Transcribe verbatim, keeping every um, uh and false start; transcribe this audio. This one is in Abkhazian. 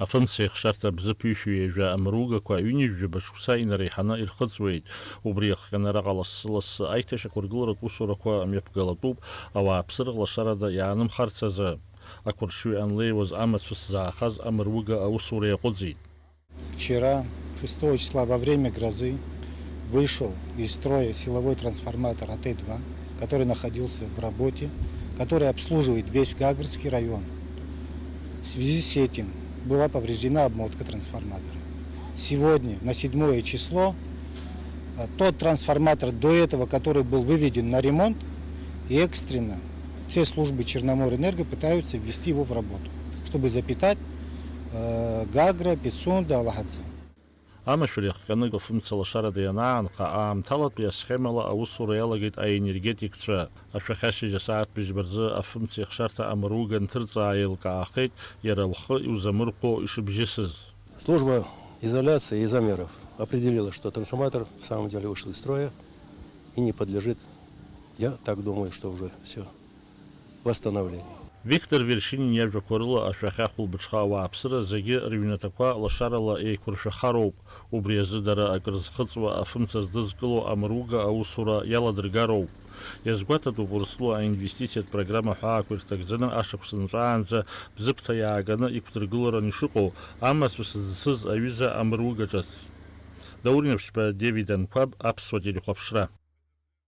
Афымцеихшарҭа бзыԥ ҩышәи ҩажәа амругақәа ҩынҩажәаба шықәса инареиҳаны ирхыҵуеит. Убри иахҟьаны араҟа лассы-лассы аиҭашьақәыргыларатә усурақәа мҩаԥгалатәуп, ауааԥсыра лашарада иаанымхарц азы. Ақәыршҩы анлеиуаз амацәыс заахаз амруга аусура иаҟәыҵит. Вчера, шестого числа, во время грозы, вышел из строя силовой трансформатор А Т два, который находился в работе, который обслуживает весь Гагрский район. В связи с этим была повреждена обмотка трансформатора. Сегодня, на седьмое число, а, тот трансформатор до этого, который был выведен на ремонт, экстренно все службы Черноморэнерго пытаются ввести его в работу, чтобы запитать, э, Гагра, Пицунда, Алахадзе. Амашәыр иахҟьаны Гофымца лашарада ианаанха, аамҭалатәи асхемала аусура иалагеит аенергетикцәа. Ашәахьа ашьыжь асааҭ быжьба рзы Афымцеихшарҭа амруга нҭырҵаа еилкаахеит, иара лхы иузамырхәо ишыбжьысыз. Служба изоляции и замеров определила, что трансформатор в самом деле вышел из строя и не подлежит, я так думаю, что уже всё, восстановлению. Виктор Вершинин иажәақәа рыла, ашәахьа хәылбыҽха ауааԥсыра зегьы рыҩнаҭақәа лашарала еиқәыршәахароуп. Убри азы дара акрызхыҵуа афымца здызкыло амруга аусура иаладыргароуп. Иазгәаҭатәуп Урыстәыла аинвестициатә программа ҳәаақәа ирҭагӡаны ашықәс нҵәаанӡа Бзыԥҭа иааганы иқәдыргыларан ишыҟоу амацәыс зцыз аҩыза амруга ҿыц. Даур Инаԥшьба, Девид Анқәаб, Аԥсуа телехәаԥшра.